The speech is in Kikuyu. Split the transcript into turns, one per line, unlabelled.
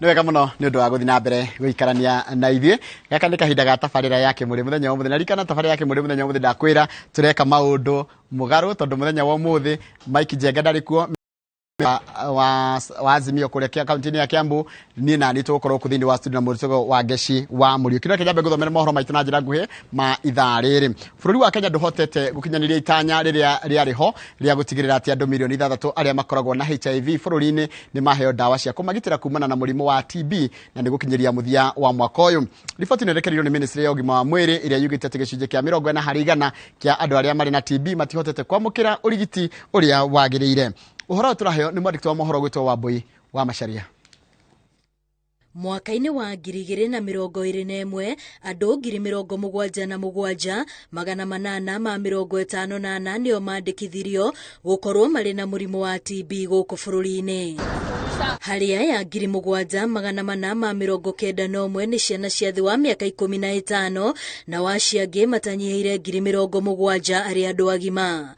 Nĩ wega mũno nĩ ũndũ wa gũthiĩ na mbere gũikarania na ithuĩ. Gaka nĩ kahinda ga tabarĩra ya Kĩmũrĩ mũthenya wa ũmũthĩ. Na ririkana tabarĩra ya Kĩmũrĩ mũthenya wa ũmũthĩ ndakwĩra tũreka maũndũ mũgarũ tondũ mũthenya wa ũmũthĩ Mike Njenga ndarĩ kuo wa Azimio kũrĩa kaunti-inĩ ya Kiambu. Niĩ na niĩ tũgũkorwo kũ thĩinĩ wa studio na mũrutwo wa Ngeci wa Mũriũki. Reke nyambe ngũthomere mohoro maitũ na njĩra nguhĩ ma ithaa rĩrĩ. Bũrũri wa Kenya ndũhotete gũkinyanĩria itanya rĩrĩa rĩarĩ ho rĩa gũtigĩrĩra atĩ andũ mirioni 6 arĩa makoragwo na HIV bũrũri-inĩ nĩ maheo ndawa cia kũmagitĩra kumana na mũrimũ wa TB na nĩ gũkinyĩria mũthia wa mwaka ũyũ. Riboti ĩno ĩrekereirio nĩ ministry ya ũgima wa mwĩrĩ ĩrĩa yugĩte atĩ gĩcunjĩ kĩa 40% kĩa andũ arĩa marĩ na TB matihotete kwamũkĩra ũrigiti ũrĩa wagĩrĩire. Ũhoro ũyũ tũraheo nĩ mwandĩki wa mohoro gwĩtwo Wambui wa Macharia.
Mwaka-inĩ wa 2021 andũ 77,854 nĩo mandĩkithirio gũkorwo marĩ na mũrimũ wa TB gũkũ bũrũri-inĩ. Harĩ aya 7,491 nĩ ciana cia thĩ wa mĩaka 15 na wacio angĩ matanyihĩire 70,000 arĩ andũ agima.